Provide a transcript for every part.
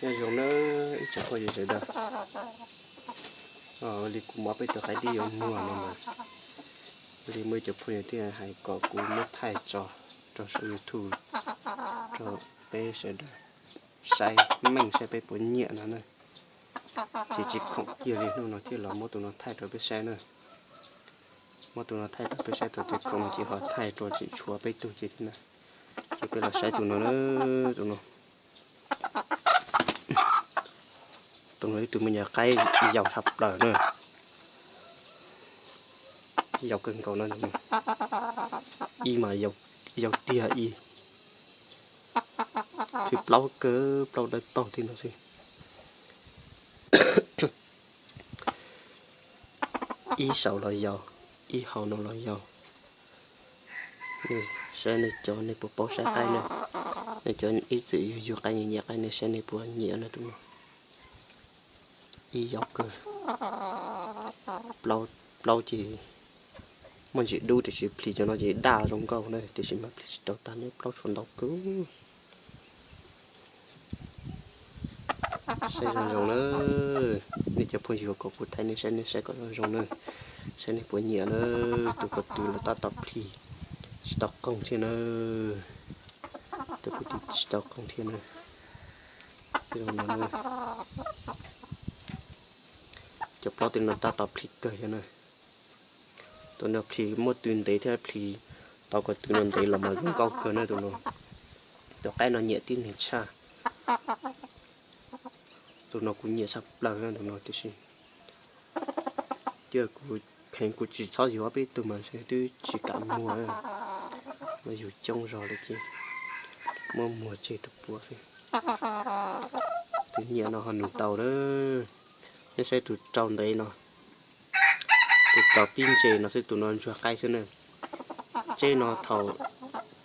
Nyob zoo na ib tsoom phooj ywg sawv daws, li kuv muab peb tus qaib dib yuav muag no mas, li muaj ib co phooj ywg thiaj hais kom kuv muab thaij tso rau saum YouTube rau peb sawv daws saib meej saib peb puas nyiam no na. Ces tsis khoom kiag li hnub no thiaj los muab tus no thaij rau peb saib na. Muab tus no thaij rau peb saib tau tsis khoom no ces ho thaij rau tseem tshuav peb tug ces thiab na. Ces peb los saib tus no na, tus no. Tus no ib tug me nyuam qaib yau tshaj plaws na. Yau kawg nkaus no, ib mas yau tiag ib, plaub kawg, plaub dawb paug thiab no xwb. Ib saum los yau, ib hau no los yau. Saib nej cov nej puas paub saib qaib na. Nej cov ib txwm yug yug qaib nyiam nyiam qaib nej saib nej puas nyiam na tus no. Ib yau kawg. Plaub ces muaj ntsis dub tiam sis plhis cov no ces daj zoo nkauj na tiam sis mas plhis tsis tau tag ne, plaub tshuav ntau kawg. Saib zoo zoo na, nej cov phooj ywg kom kuv thaij nej saib nej saib kom zoo zoo na, saib nej puas nyiam na. Tus ko tw los tab tom plhis tsis tau qoog thiab na, tus ko tw tsis tau qoog thiab na. Cov plaub tej no tab tom plhis kawg thiab na. Tus no plhis muaj tw ntev thiab plhis tau ko tw no ntev los mas zoo nkauj kawg na tus no. Tus qaib no nyiam tib neeg tshaj. Tus no kuv nyiam tshaj plaws na tus no tiam sis cia kuv kheev kuv tsis txhob yuav ob peb tug mas ntshe twb tsis kam muag, mas yug coob zog lawm ces muab muag tseg tus puav xwb. Tus nyiam no ho nws tau lawm. Nej saib tus rau ntev no, tus rau pib ntses no xwb, tus no ntsuag qaib xwb na. Tseb no thaum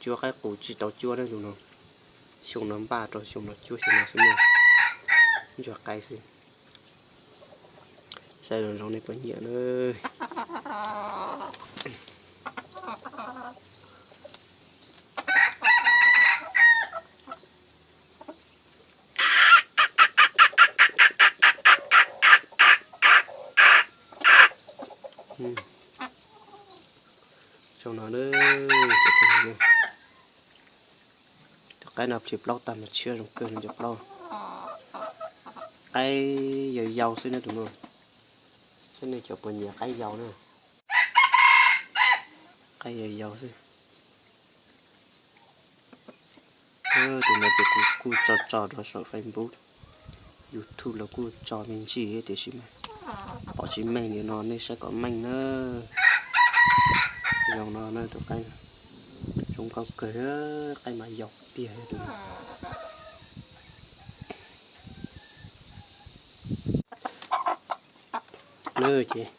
cuab qaib qus tsis tau cuab na tus no. Xyoo no npaj rau xyoo no cuab xyoo no xwb na. Ntsuag qaib xwb. Saib zoo zoo nej puas nyiam na. Zoo no na, tus qaib no plhis plaub tag mas tshiab zoo kawg no cov plaub. Qaib yau yau xwb na tus no. Saib nej cov puas nyiam qaib yau na. Qaib yau yau xwb. Tus no ces kuv kuj tso tso rau saum Facebook, YouTube los kuj tso me ntsis tiam sis mas pom tsis meej li no nej saib kom meej na. Zoo no na tus qaib, zoo nkauj kawg, qaib mas yau tiag tus no. Na ces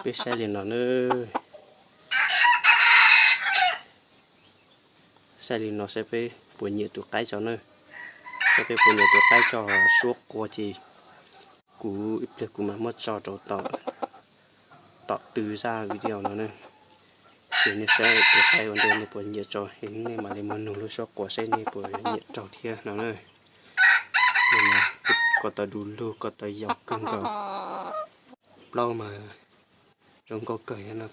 peb saib li no na. Saib li no saib peb puas nyiam tus qaib tso na. Saib peb puas nyiam tus qaib tso suab qua ces kuv ib pliag kuv mam muab tso rau tom tw zaj video no na. Ces nej saib tus qaib ua ntej nej puas nyiam tso es nej mam li mus nug lub suab qua saib nej puas nyiam raug thiab no na. Ko taw du lug, ko taw yau kawg nkaus. Plaub mas zoo nkauj kawg thiab na.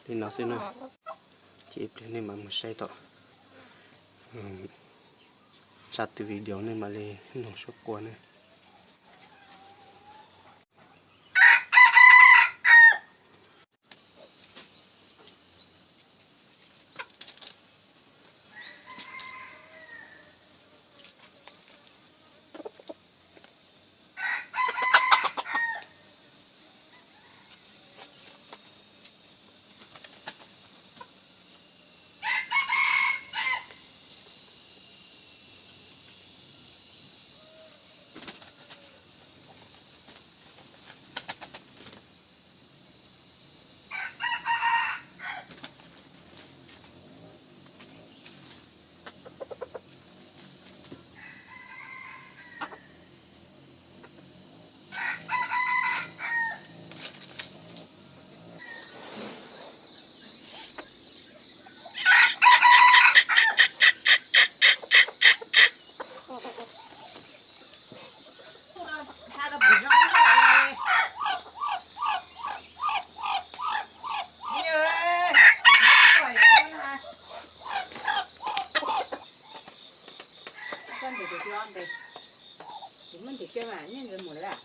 Li no xwb na, ces ib pliag nej mam mus saib tom zaj tw video nej mam li nug suab qua na. Muab ntim kiag mas nyiaj ntawd mus lawm.